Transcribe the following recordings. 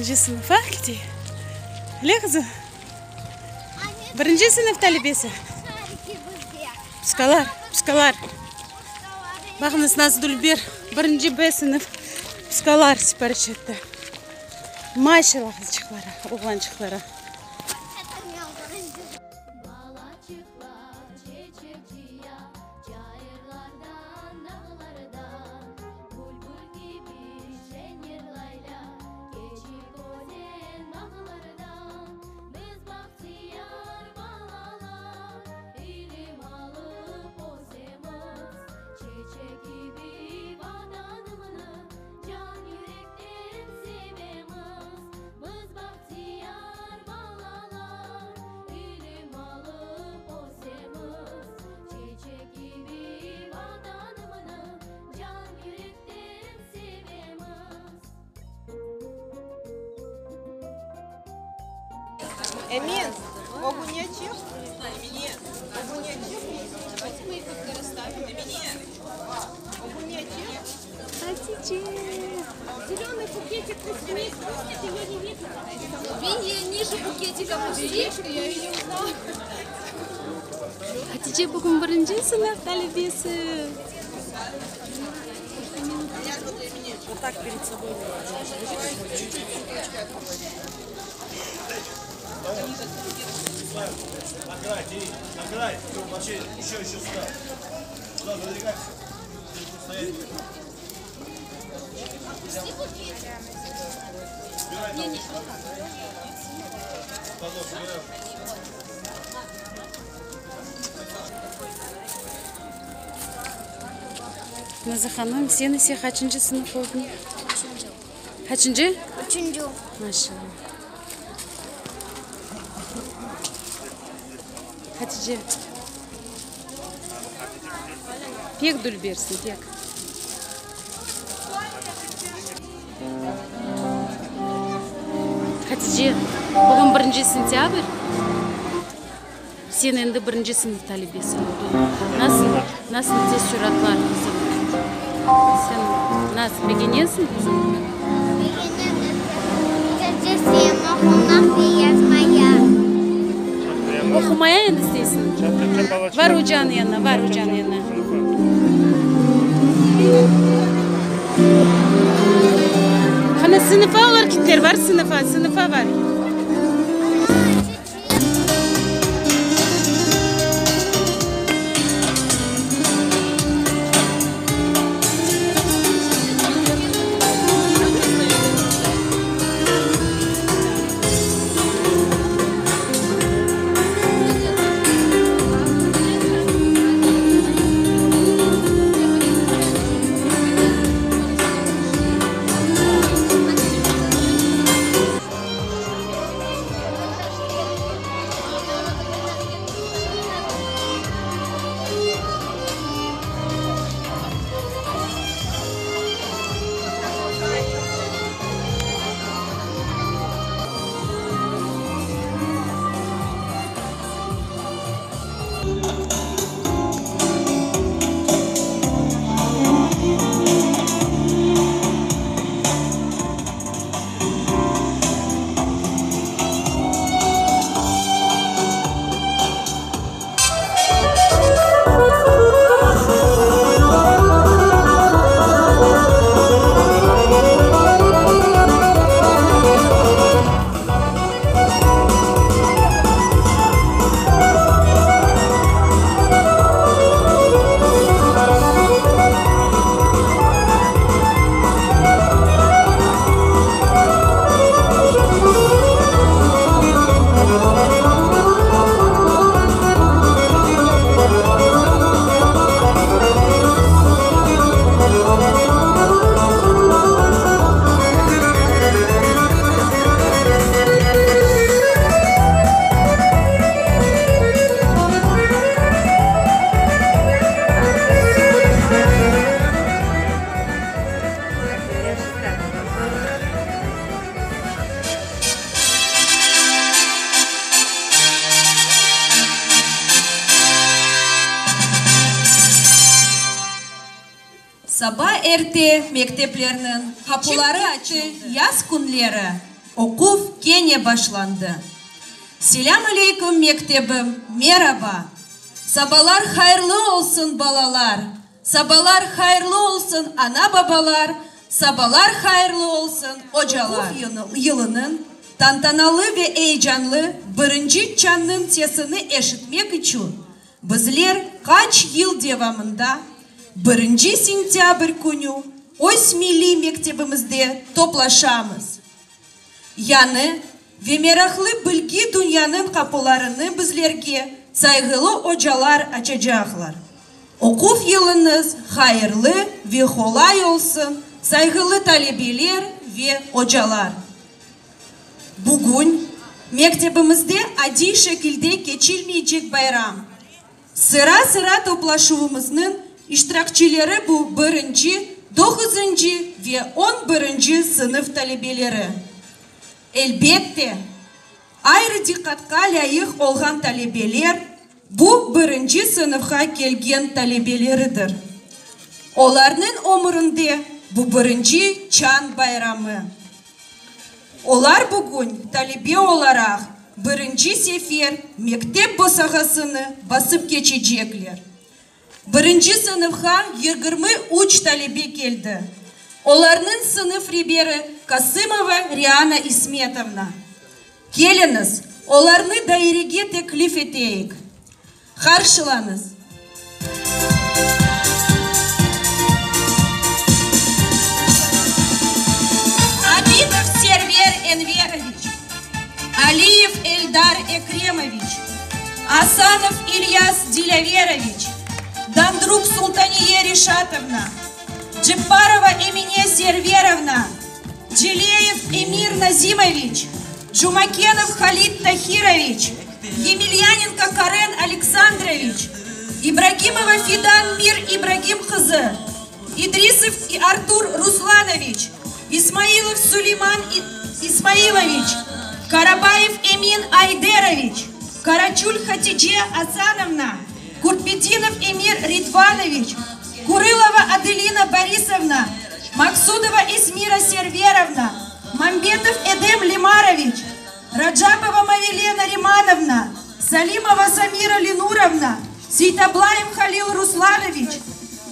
Birinci sınıfa kete. Öyle qızım? Birinci sınıf talebesi. Puskalar, puskalar. Baqıñız, nasıl dülber. Birinci B sınıf puskalar sipariş etti. Maşallah qızçıqlara, oğlançıqlara. Emin, ögüne çıq. Emine, ögüne çıq. Emine, ögüne çıq. Hatice. Hatice bugün birinci sınıf talebesi. Nazlı hanım, sen ise qaçıncı sınıf oldıñ? Üçünci. Qaçıncı? Üçünci. Maşallah. Hatice. Pek dülbersiñ, pek. Hatice, bugün birinci sentâbr. Sen endi birinci sınıf talebesi oldıñ. Nasıl, nasıl teessüratlar, qızım? Sen nasıl, begenesiñ, qızım? Begenem, Hatice, oqumaq ve yazmaya. Oqumaya endi isteysiñ? Bar ocanıñ yanına, bar ocanıñ yanına. Qana, sınıfa olar kettiler, bar sınıfa, sınıfa bar. Saba erte mekteplerniñ qapuları açıldı. Yaz künleri. Oquv kene başlandı. Selâm aleyküm, mektebim, meraba! Sabalar hayırlı olsun, balalar! Sabalar hayırlı olsun, ana-babalar! Sabalar hayırlı olsun, ocalar! Oquv yılınıñ tantanalı ve eyecanlı birinci çañnıñ sesini eşitmek içün bizler qaç yıl devamında birinci sentâbr künü öz milliy mektebimizde toplaşamız. Yañı ve meraqlı bilgi dünyanıñ qapılarını bizlerge sayğılı ocalar açacaqlar. Oquv yılıñız hayırlı ve qolay olsun, sayğılı talebeler ve ocalar! Bugün mektebimizde adiy şekilde keçilmeycek bayram, Sıra-sıra toplaşuvımıznıñ iştirakçileri bu birinci, doquzıncı ve on birinci sınıf talebeleri. Elbette, ayrı diqqatqa lâyıq olğan talebeler bu birinci sınıfqa kelgen talebeleridir. Olarnıñ ömürinde bu birinci çañ bayramı. Olar bugün talebe olaraq birinci sefer mektep bosağasını basıp keçecekler. Birinci sınıfqa 23 talebe keldi. Olarnıñ sınıf reberi Kasımova Riana İsmetovna. Keliñiz, olarnı dairege teklif eteyik. Qarşılañız! Abidov Server Enveroviç, Aliyev Eldar Ekremoviç, Asanov İlyas Dilâveroviç, Dandruk Sultaniye Reşatovna, Cepparova Emine Serverovna, Celeyev Emir Nazimoviç, Cumakenov Halid Tahiroviç, Yemelyanenko Karen Aleksandroviç, İbragimova Fidan Mir İbragim qızı, İdrisov Artur Ruslanoviç, İsmailov Suleyman İsmailoviç, Karabayev Emin Ayderoviç, Karaçül Hatice Asanovna, Kurtbedinov Emir Ridvanoviç, Kurılova Adelina Borisovna, Maksudova Esmira Serverovna, Mambetov Edem Lemaroviç, Racapova Mavilena Rimanovna, Salimova Samira Lenurovna, Seytablayev Halil Ruslanoviç,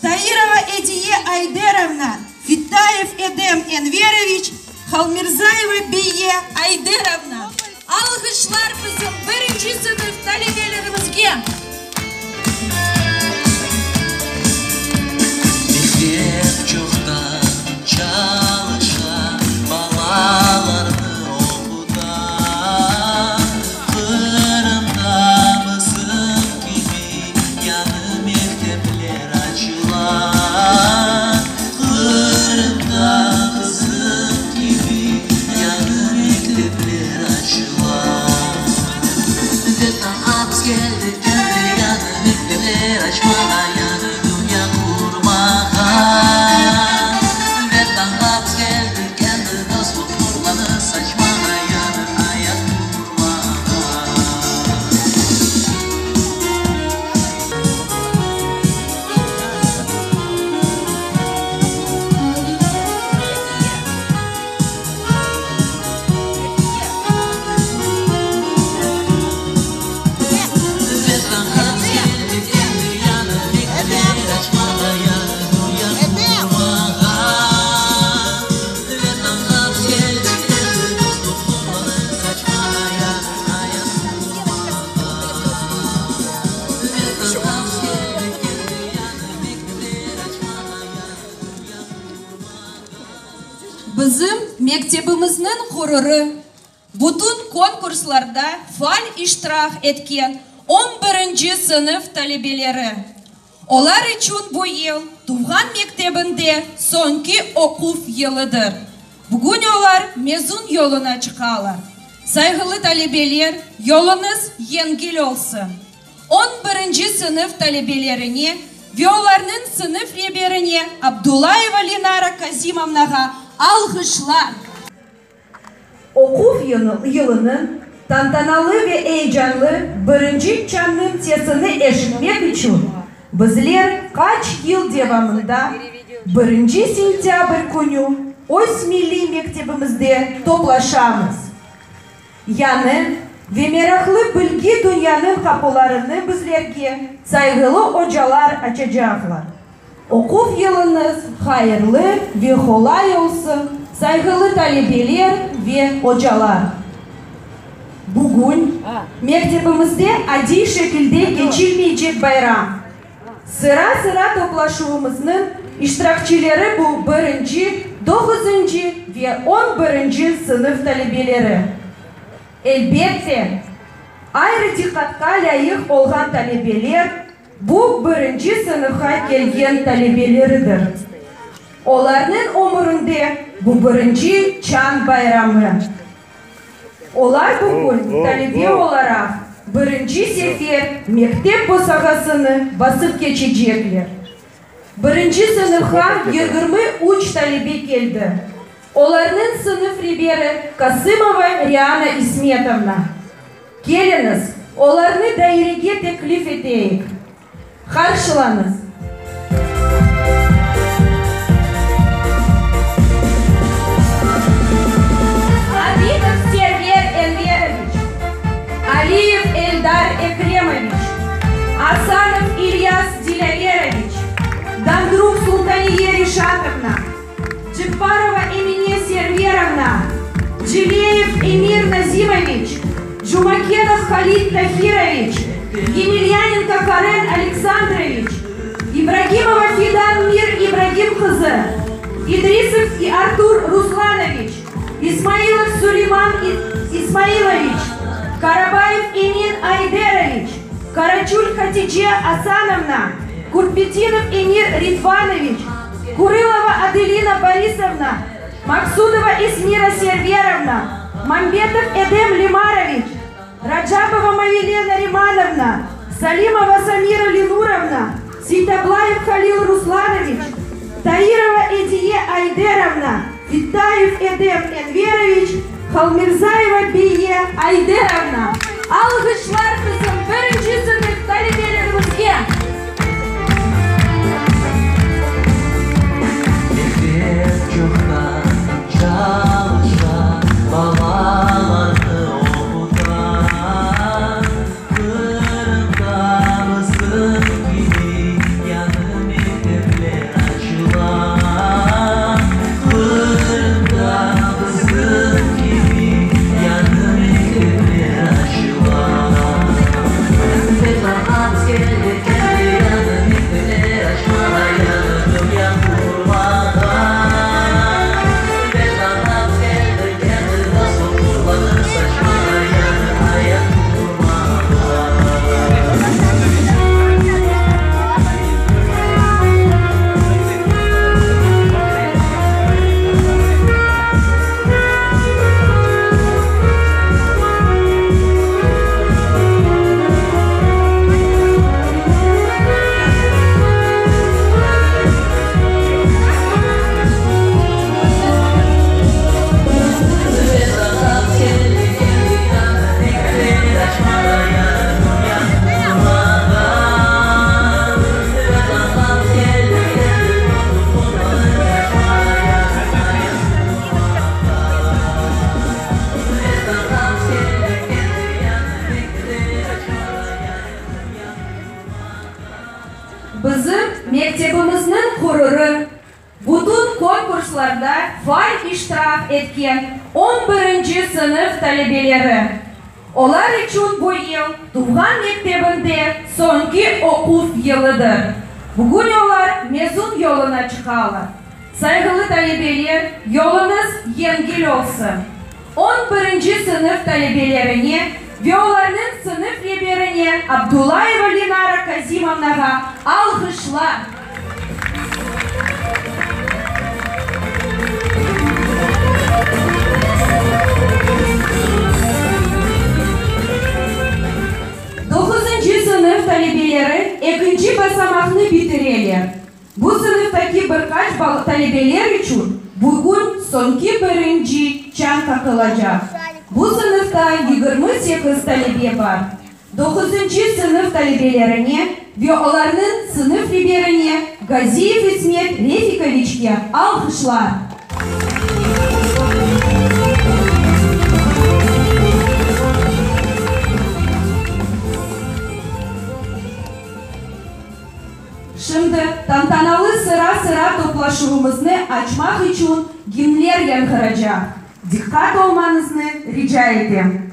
Tairova Ediye Ayderovna, Fittayev Edem Enveroviç, Halmirzayeva Beyye Ayderovna. Alğışlar bizim birinci sınıf talebelerimizge! Mektep çoqtan çalışa, balalarnı oquta. Qırımda bizim kibi yañı mektepler açıla. Qırımda bizim kibi yañı mektepler açıla. Vetanğa biz keldik endi yañı mektepler açmağa, yañı dünya qurmağa. Vetanğa biz keldik endi dostluq nurlarını saçmağa, yañı ayat qurmağa. Bizim mektebimizniñ ğururı, bütün konkurslarda faal iştirak etken on birinci sınıf talebeleri. Olar içün bu yıl tuvğan mektebinde soñki oquv yılıdır. Bugün olar mezun yoluna çıqalar. Sayğılı talebeler, yoluñız yengil olsun! On birinci sınıf talebelerine ve olarnıñ sınıf reberine Abdullayeva Lenara Kazimovnağa alğışlar! Oquv yılınıñ tantanalı ve eyecanlı birinci çañnıñ sesini eşitmek içün bizler qaç yıl devamında birinci sentâbr künü. öz milliy mektebimizde toplaşamız. Yañı ve meraqlı bilgi dünyanıñ qapılarını bizlerge sayğılı ocalar açacaqlar. Oquv yılıñız hayırlı ve qolay olsun, sayğılı talebeler ve ocalar! Bugün mektebimizde adiy şekilde keçilmeycek bayram, sıra-sıra toplaşuvımıznıñ iştirakçileri bu birinci, doquzıncı ve on birinci sınıf talebeleri. Elbette, ayrı diqqatqa lâyıq olğan talebeler, Bu birinci sınıfqa kelgen talebeleridir. Olarnıñ ömürinde bu birinci çañ bayramı. Olar bugün talebe olaraq birinci sefer mektep bosağasını basıp keçecekler. Birinci sınıfqa 23 talebe keldi. Olarnıñ sınıf reberi Kasımova Riana İsmetovna. Keliñiz, olarnı dairege teklif eteyik. Qarşılañız! Abidov Server Enveroviç, Aliyev Eldar Ekremoviç, Asanov İlyas Dilâveroviç, Dandruk Sultaniye Reşatovna, Cepparova Emine Serverovna, Cemilev Emir Nazimoviç, Cumakenov Halid Tahiroviç, Yemelyanenko Karen Aleksandroviç, İbragimova Fidan Mir İbragim qızı, İdrisov Artur Ruslanoviç, İsmailov Suleyman İsmailoviç, Karabayev Emin Ayderoviç, Karaçül Hatice Asanovna, Kurtbedinov Emir Ridvanoviç, Kurılova Adelina Borisovna, Maksudova Esmira Serverovna, Mambetov Edem Lemaroviç, Racapova Mavile Narimanovna, Salimova Samira Lenurovna, Seytablayev Halil Ruslanoviç, Tairova Ediye Ayderovna, Fittayev Edem Enveroviç, Halmirzayeva Beyye Ayderovna. Alğışlar bizim birinci sınıf talebelerimizge! Mektep çoqtan çalışa, balalarnı oquta. Qırımda bizim kibi yañı mektepler açıla. Qırımda bizim kibi yañı mektepler açıla. Vetanğa biz keldik endi yañı mektepler açmağa, yañı dünya qurmağa. Vetanğa biz keldik endi dostluq nurlarını saçmağa, yañı ayat qurmağa. Bizim mektebimizniñ qururı, bütün konkurslarda faal iştirak etken on birinci sınıf talebeleri. Olar içün bu yıl tuvğan mektebinde soñki oquv yılıdır. Bugün olar mezun yoluna çıqalar. Sayğılı talebeler, yoluñız yengil olsun! On birinci sınıf talebelerine ve olarnıñ sınıf reberine Abdullayeva Lenara Kazimovnağa alğışlar! Doquzıncı sınıf talebeleri ekinci basamaqnı bitireler. Bu sınıftaki bir qaç talebeler içün bugün soñki birinci çañ qaqılacaq. Bu sınıfta 28 talebe bar. Doquzıncı sınıf talebelerine ve olarnıñ sınıf reberine Gaziyev İsmet Refikoviçke alğışlar! Şimdi tantanalı sıra-sıra toplaşuvımıznı açmaq içün gimnler yañğıracaq. Diqqat olmañıznı rica etem.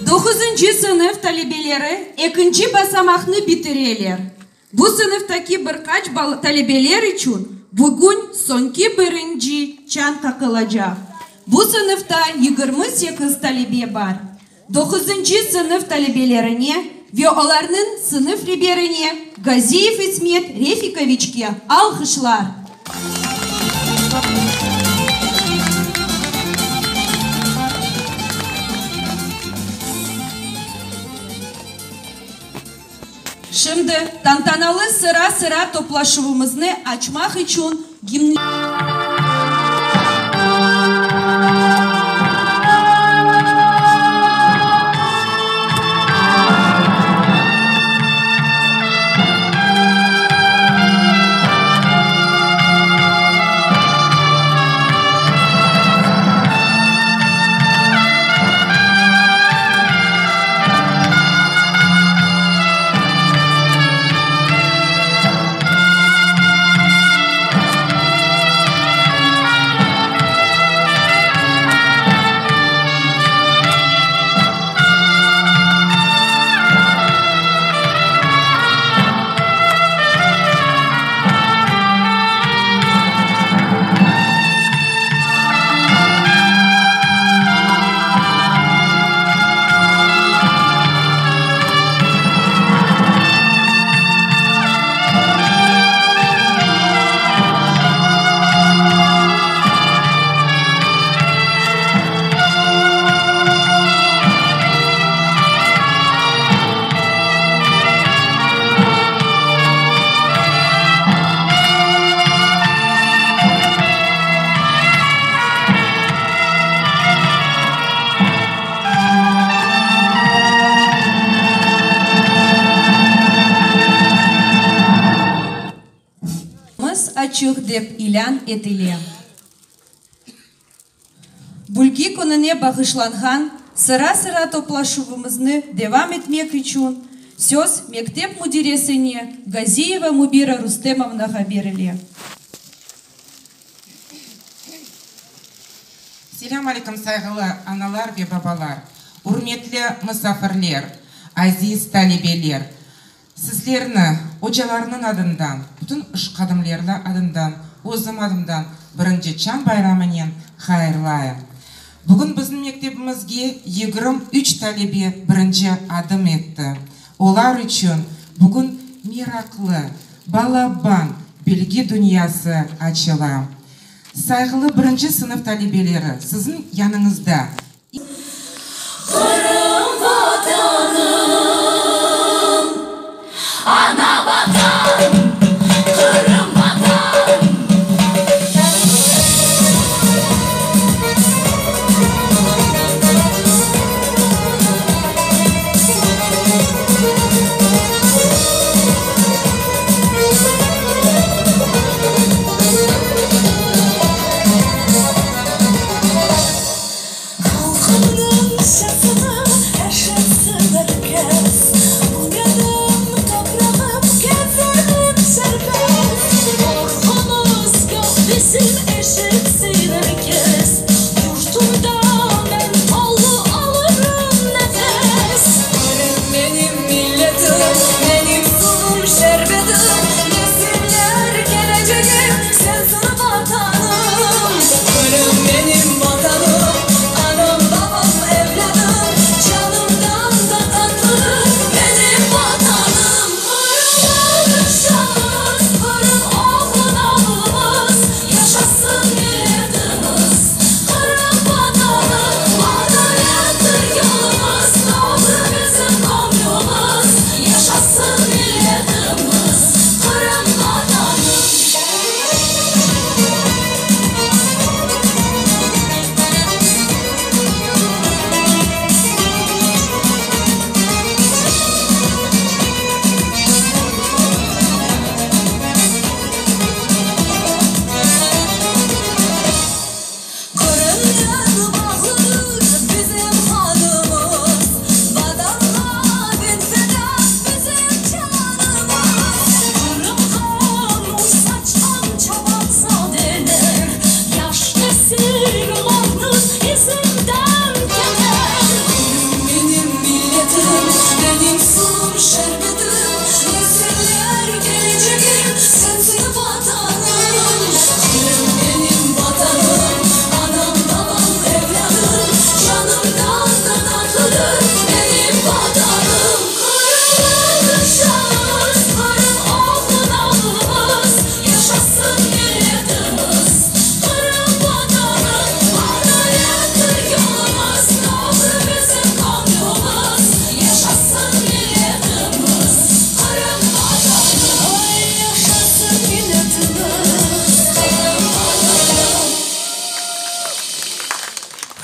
Doquzıncı sınıf talebeleri ekinci basamaqnı bitireler. Bu sınıftaki bir qaç talebeler içün bugün soñki birinci çañ qaqılacaq. Bu sınıfta 28 talebe bar. Doquzıncı sınıf talebelerine ve olarnıñ sınıf reberine Gaziyev İsmet Refikoviçke alğışlar! Şimdi tantanalı sıra-sıra toplaşuvımıznı açmaq içün gimn. Açıq dep ilân etile. Bülgi kününe bağışlanğan sıra-sıra toplaşuvımıznı devam etmek içün söz mektep müdiresine Gaziyeva Mübira Rustemovnağa berile. Selâm aleyküm, sayğılı analar ve babalar, ürmetli musafirler, aziz talebeler! Sizlerni ocalarnıñ adından, bütün iş qadımlerni adından, özüm adımdan Birinci Çañ bayramınen hayırlayım. Bugün bizim mektebimizge 23 talebe birinci adım etti. Olar içün bugün meraqlı, balaban bilgi dünyası açıla. Sayğılı birinci sınıf talebeleri, siziñ yanıñızda. Qırım Vatanım, Ana Vatan, Qırım Vatan.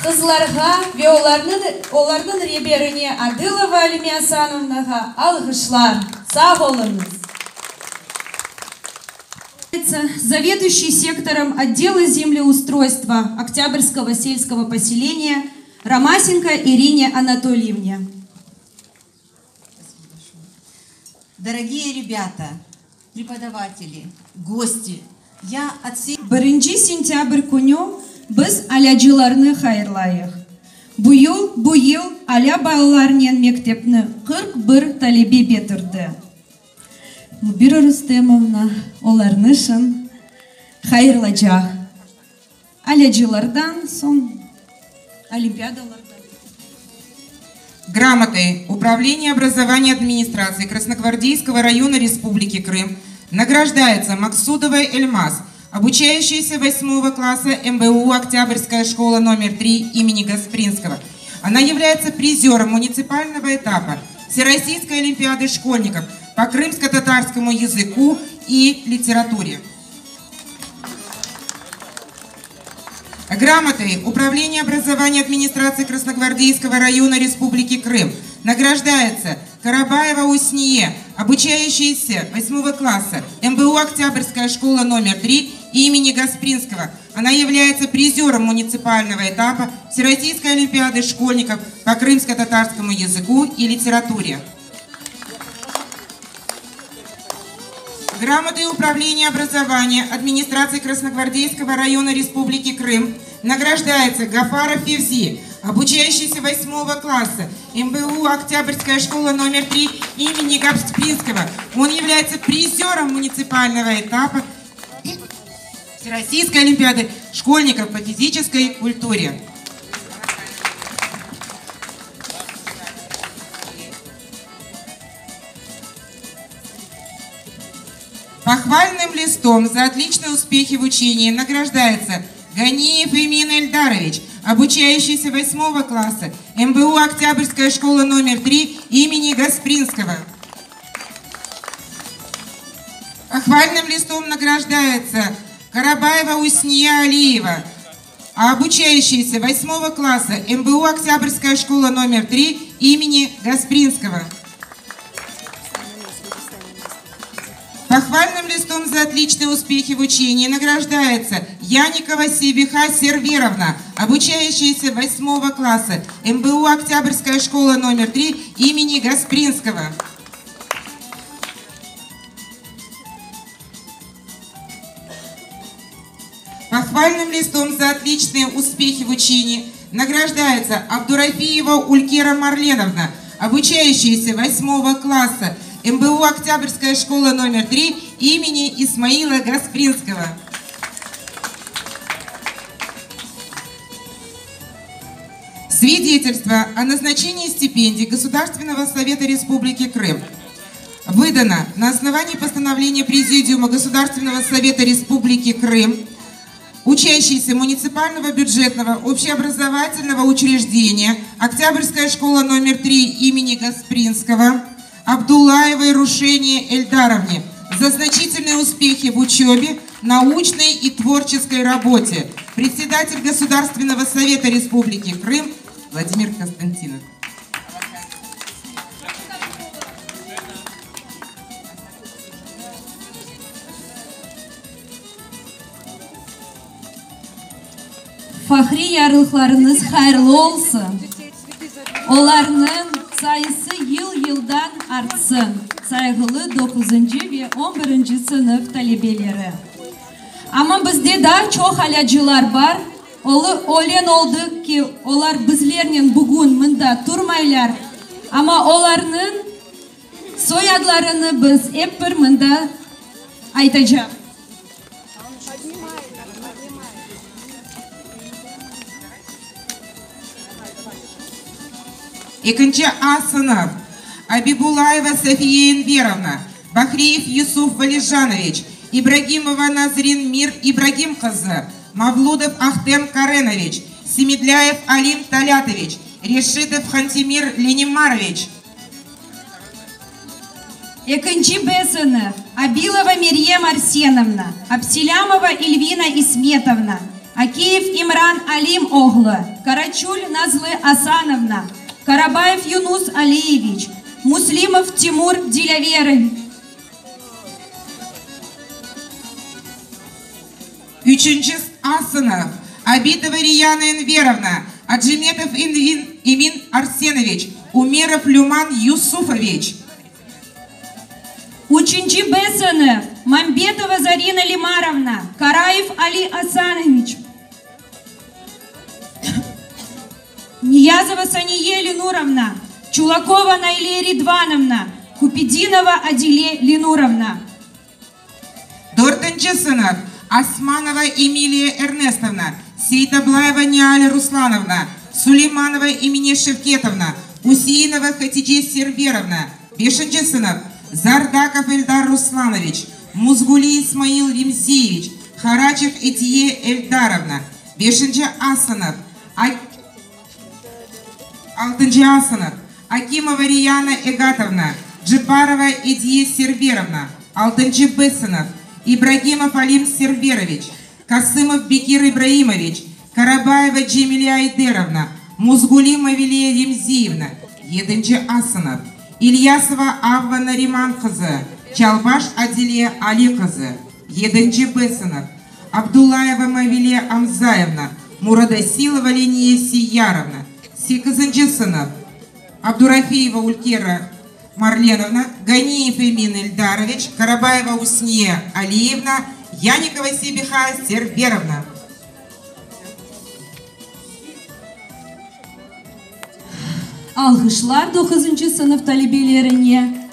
Qızlarğa ve olarnıñ olarnıñ reberine Adılova Alime Asanovnağa alğışlar. Sağ oluñız! Zaveduyuşiy sektorом otdela zemleustroystva Oktâbrskogo selskogo poseleniya Romasenko Irine Anatolyevne. Дорогие ребята, преподаватели, гости, я от всей... Birinci sentâbr künü biz alâcılarnı hayırlayıq. Bu yıl bu yıl alâ balalarnen mektepni 41 talebe bitirdi. Mubira Rustemovna olarnı şın hayırlacaq. Alâcılardan soñ olimpiadalardan. Грамотой Управления образования администрации Красногвардейского района Республики Крым награждается Максудова Эльмаз, обучающаяся 8 класса МБУ «Октябрьская школа номер 3» имени Гаспринского. Она является призером муниципального этапа Всероссийской олимпиады школьников по крымско-татарскому языку и литературе. Грамотой Управления образования администрации Красногвардейского района Республики Крым награждается Карабаева Усние, обучающаяся 8 класса МБУ «Октябрьская школа номер 3» имени Гаспринского. Она является призером муниципального этапа Всероссийской олимпиады школьников по крымско-татарскому языку и литературе. Грамотой Управления образования администрации Красногвардейского района Республики Крым награждается Гафаров Февзи, обучающийся 8 класса МБУ «Октябрьская школа номер 3» имени Гаспринского. Он является призером муниципального этапа Всероссийской олимпиады школьников по физической культуре. Похвальным листом за отличные успехи в учении награждается Ганиев Эмин Эльдарович, обучающийся 8 класса МБУ «Октябрьская школа номер 3» имени Гаспринского. Похвальным листом награждается Карабаева Усния Алиева, обучающаяся 8 класса МБУ «Октябрьская школа номер 3» имени Гаспринского. Похвальным листом за отличные успехи в учении награждается Яникова Себиха Серверовна, обучающаяся 8 класса МБУ «Октябрьская школа номер 3» имени Гаспринского. Похвальным листом за отличные успехи в учении награждается Абдурафиева Улькера Марленовна, обучающаяся 8 класса МБУ «Октябрьская школа номер 3» имени Исмаила Гаспринского. Свидетельство о назначении стипендий Государственного совета Республики Крым выдано на основании постановления Президиума Государственного совета Республики Крым учащийся муниципального бюджетного общеобразовательного учреждения Октябрьская школа номер 3 имени Гаспринского Абдулаевой Рушении Эльдаровне за значительные успехи в учебе, научной и творческой работе. Председатель Государственного совета Республики Крым Владимир Константинов. Fahriy yarlıqlarıñız hayırlı olsun! Olarnıñ sayısı yıl-yıldan artsın, sayğılı doquzıncı ve on birinci sınıf talebeleri! Amma bizde daa çoq alâcılar bar, öyle oldı ki, olar bizlernen bugün mında turmaylar, amma olarnıñ soyadlarını biz ep bir mında aytacaq. Ekinci A sınıf, Abibulayeva Safiye Enverovna, Bahriyev Yusuf Valijanoviç, İbragimova Nazrin Mir İbragim qızı, Mavludov Ahtem Karenoviç, Semedlâyev Alim Talâtoviç, Reşidov Hantemir Lenimaroviç. Ekinci B sınıf, Abilova Meryem Arsenovna, Abselâmova Elvina İsmetovna. Akiyev İmran Alim oğlu, Karaçül Nazlı Asanovna, Karabayev Yunus Aliyeviç, Muslimov Timur Dilâveroviç. Üçünci A sınıf, Abidova Riyana Enverovna, Acimetov Emin Arsenoviç, Umerov Lüman Yusufoviç. Üçünci B sınıf, Mambetova Zarina Limarovna, Karayev Ali Asanoviç, Niyazova Saniye Lenurovna, Çulakova Nayle Ridvanovna, Kupidinova Adile Lenurovna. Dörtünci sınıf, Osmanova Emiliya Ernestovna, Seytablayeva Niale Ruslanovna, Suleymanova Emine Şevketovna, Useinova Hatice Serverovna. Beşinci sınıf, Zardakov Eldar Ruslanoviç, Muzguli İsmail Remziyeviç, Haraçev Etiye Eldarovna. Beşinci A sınıf, Altıncı A sınıf, Akimova Riyana Egatovna, Ceparova Ediye Serverovna. Altıncı B sınıf, İbragimov Alim Serveroviç, Kasımov Bekir İbraimoviç, Karabayeva Cemile Ayderovna, Muzguli Maviliye Remziyevna. Yedinci A sınıf, İlyasova Avva Nariman qızı, Çalbaş Adile Ali qızı. Yedinci B sınıf, Abdullayeva Mavile Amzayevna, Muradosилова Leniye Seyyarovna. Sekizinci sınıf, Abdurafiyeva Ülkera Marlenovna, Ganiyev Emin Eldaroviç, Karabayeva Usniye Aliyevna, Yanikova Sebiha Serverovna. Alğışlar doquzıncı sınıf talebelerine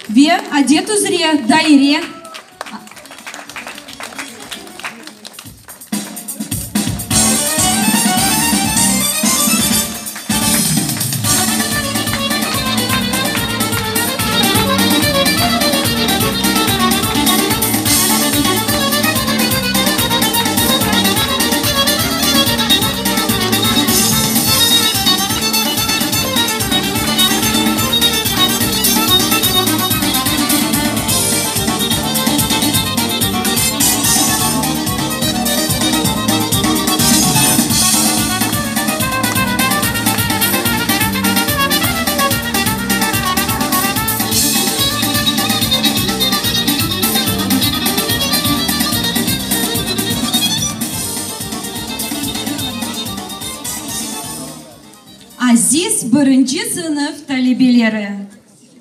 ve adet üzre daire. Aziz birinci sınıf talebeleri!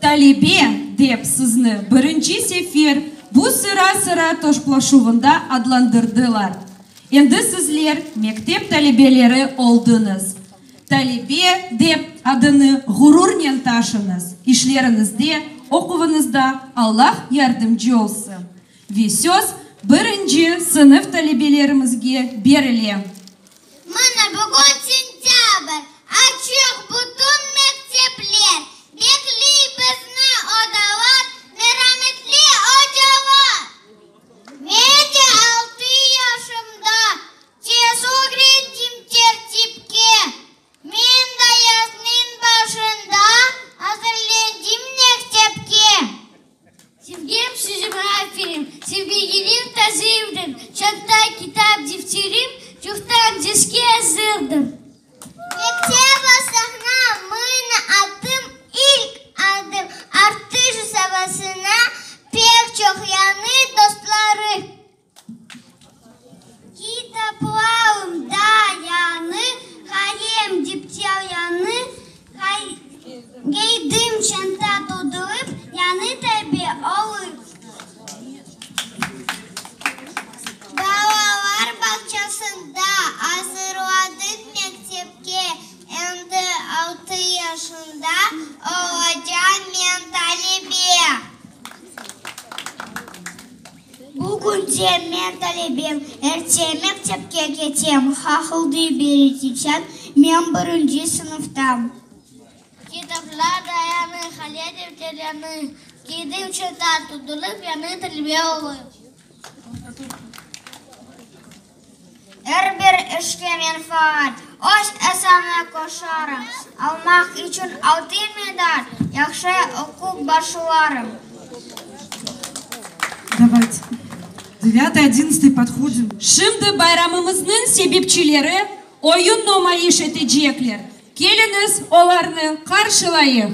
Talebe dep sizni birinci sefer bu sıra-sıra toşplaşuvında adlandırdılar. Endi sizler mektep talebeleri oldıñız. Talebe dep adını ğururnen taşıñız, işleriñizde, oquvıñızda Allah yardımcı olsun. Ve söz birinci sınıf talebelerimizge berile. Mına bugün sentâbr, açıq bütün mektepler, Bekley bizni odalar, merametli ocalar. Men de altı yaşımda tez ögrendim tertipke, Men da yaznıñ başında azırlendim mektepke. Sevgem sözüme aferin, Sevmegenim tazimdir, Çanta, kitap, defterim Çoqtan derske azırdır. Mektep sahna mına attım ilk adım, Artış sabasına pek çoq yañı dostlarım. Kitaplarım da yañı, qalem, defter yañı, Giydim çanta toldurıp, yañı talebe olıp. Balalar bağçasında azırladım mektepke, Endi altı yaşında olacam men talebe. Bugünde men talebem, erte mektepke ketem, Hahıldıy Beretiçan, men birinci sınıftam. Kitaplar da yañı, qalem defter yañı, Kiydim çanta toldurıp, yañı talebe olıp. Er bir işke men faal, öz esamnı qoşarım, Almaq içün altın medal, yahşı oqup başlarım. Davayte. Девятый, одиннадцатый подходим. Şimdi bayramımıznıñ sebepçileri oyun numayış etecekler. Keliñiz, olarnı qarşılayıq!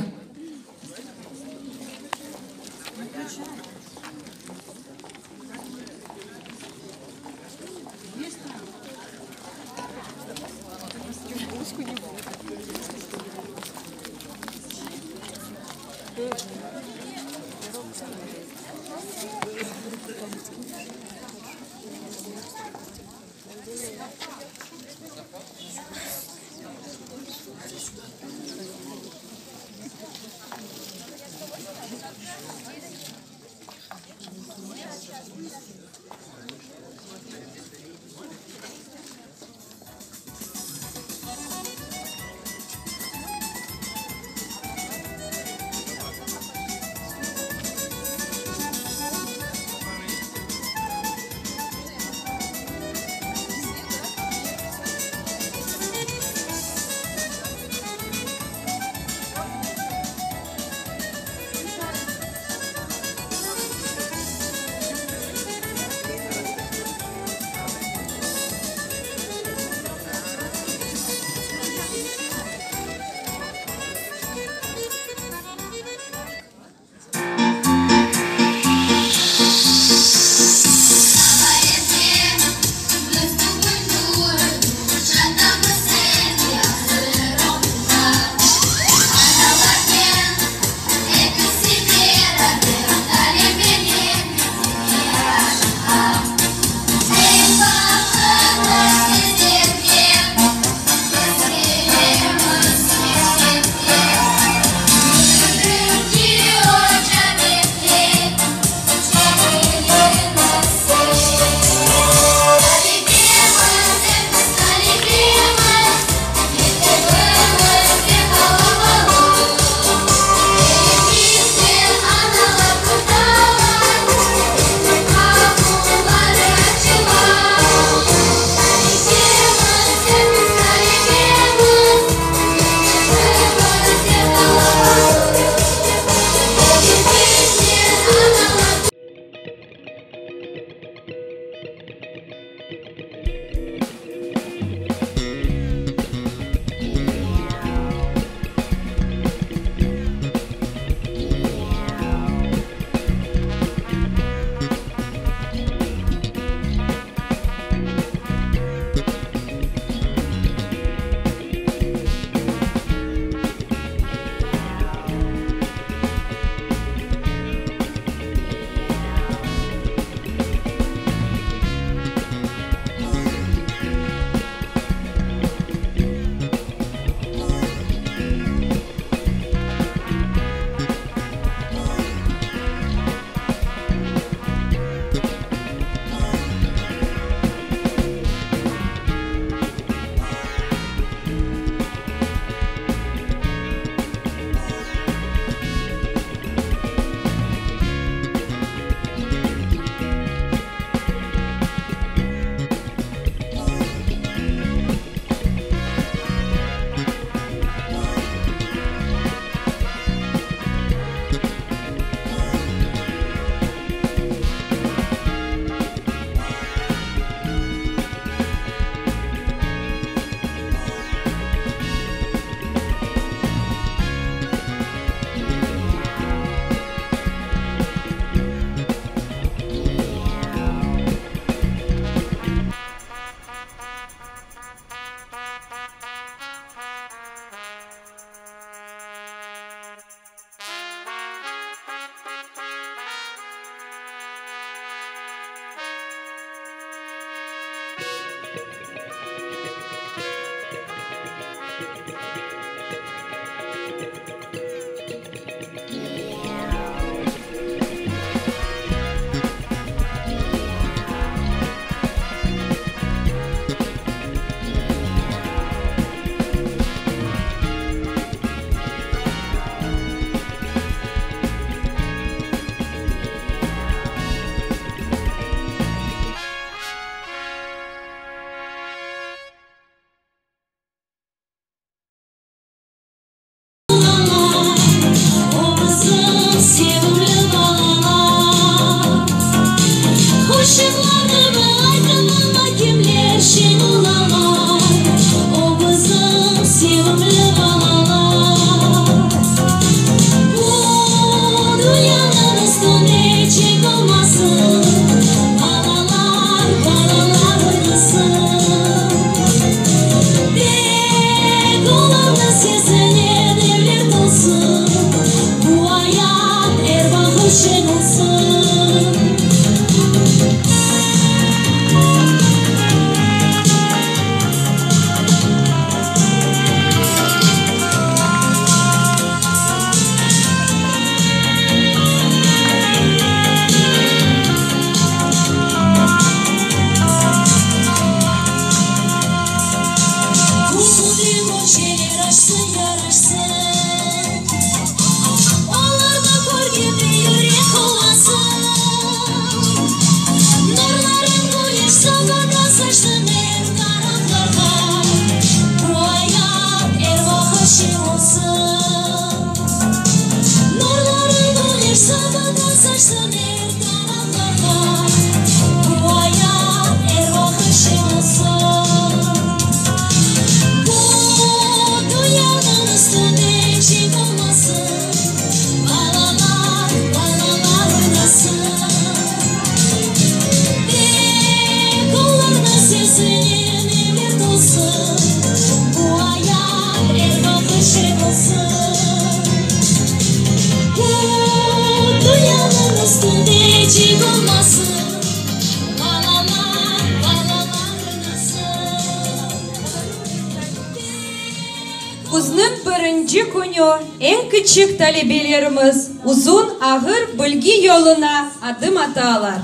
Küzniñ birinci künü eñ kiçik talebelerimiz uzun, ağır bilgi yoluna adım atalar.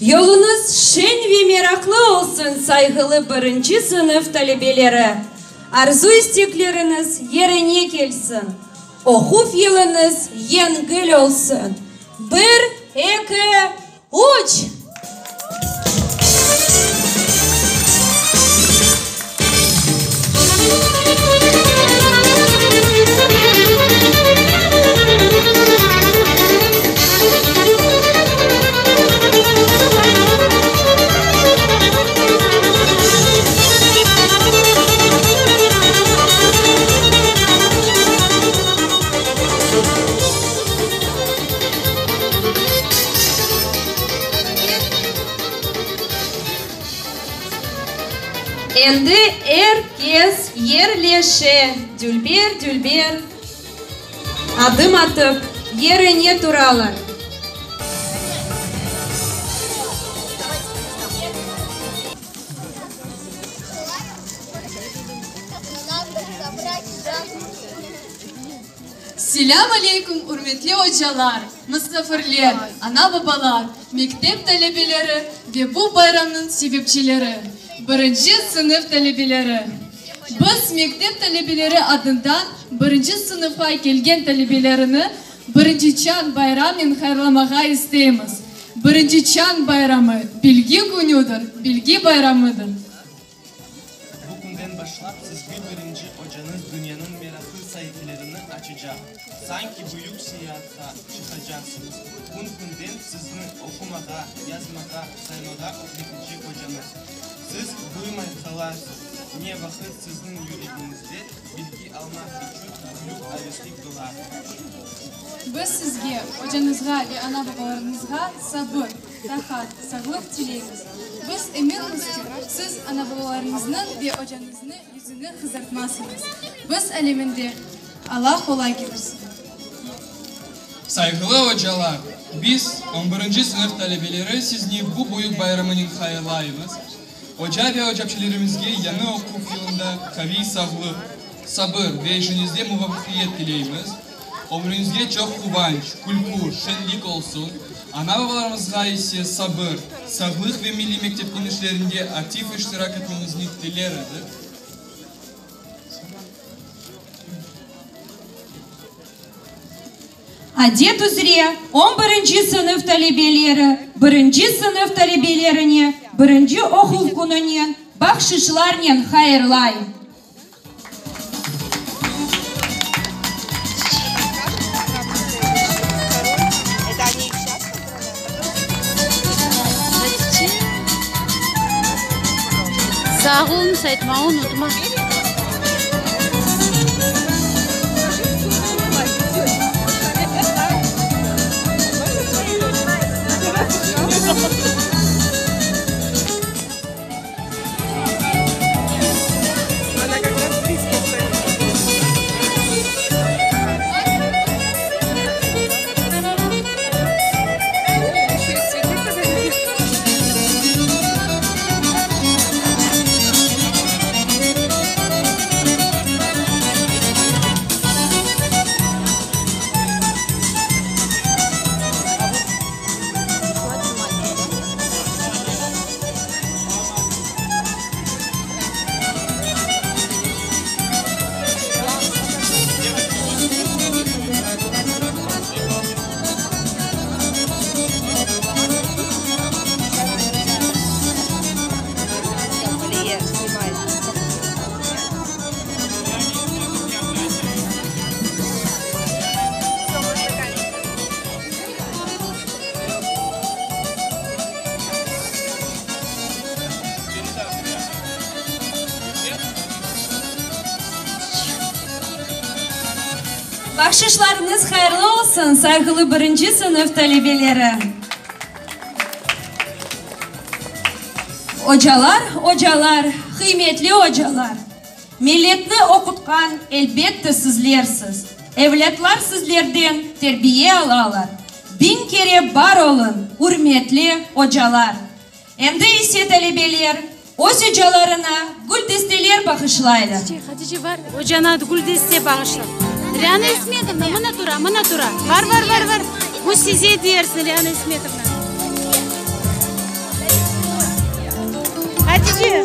Yoluñız şeñ ve meraqlı olsun, sayğılı birinci sınıf talebeleri! Arzu-istekleriñiz yerine kelsin, oquv yılıñız yengil olsun! Bir, eki, üç! Endi er kes yerleşe, dülber-dülber adım atıp, yerine turalar. Selâm aleyküm, ürmetli ocalar, musafirler, ana-babalar, mektep talebeleri ve bu bayramnıñ sebepçileri, birinci sınıf talebeleri! Biz mektep talebeleri adından birinci sınıfqa kelgen talebelerini Birinci çan bayramnen hayırlamağa isteymiz. Birinci çan bayramı, bilgi künüdir, bilgi bayramıdır. Bu künden başlap sizge birinci ocañız dünyanıñ meraqlı saifelerini açacaq. Sanki büyük seyaatqa çıqacaqsıñız. Kün-künden sizni oqumağa, yazmağa, saymağa ögretecek ocañız. Siz duymay qalarsız, ne vaqıt sizniñ yüregiñizde bilgi almaq içün büyük aveslik doğar. Biz sizge, ocañızğa ve ana-babalarıñızğa sabır, rahat, sağlıq tileymiz. Biz eminmiz ki, siz ana-babalarıñıznıñ ve ocañıznı yüzüni qızartmazsıñız. Biz aleminde Alla qolay ketirsin. Sayğılı ocalar, biz, on birinci sınıf talebeleri, sizni bu büyük bayramınen hayırlaymız. Oca ve ocapçelerimizge yañı oquv yılında qaviy sağlıq, sabır ve işiñizde muvafaqiyet tileymiz. Ömrüñizge çoq quvanç, külkü, şeñlik olsun, ana-babalarımızğa ise sabır, sağlıq ve milliy mektepniñ işlerinde aktiv iştirak etmeñizni tiler edik. Adet üzre, on birinci sınıf talebeleri birinci sınıf talebelerine birinci oquv kününen bahşışlarnen hayırlay. Sağ oluñız aytmağa unutma. Bahşışlarıñız hayırlı olsun, sayğılı birinci sınıf talebeleri! Ocalar, ocalar, qıymetli ocalar! Milletni oqutqan, elbette, sizlersiz. Evlâtlar sizlerden terbiye alalar. Biñ kere bar oluñ, ürmetli ocalar! Endi ise, talebeler. Öz ocalarına güldesteler bağışlaylar. Hatice, bar, ocana güldeste bağışla. Riana İsmetovna, mına tura, mına tura. Bar, bar, bar, bar. Bu size dersin, Riana İsmetovna. Hatice.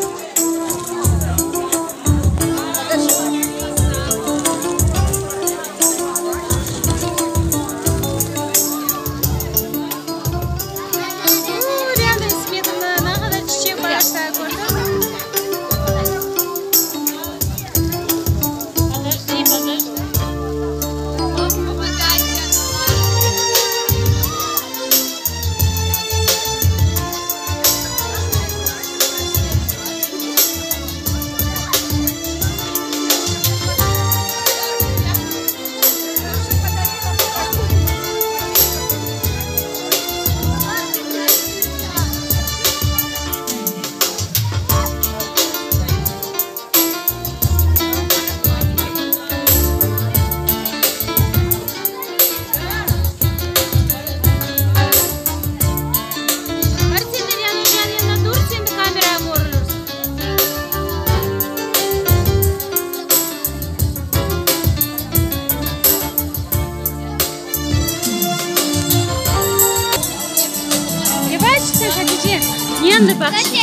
Riana İsmetovna, ne qadar çiçek bağışlay, kördiñmi? Подожди, подожди. Bar sen de Riana ocanıñ yanına dur, sen de kamerağa körünirsiñ. Yavaş çıqsın, Hatice. Endi baq.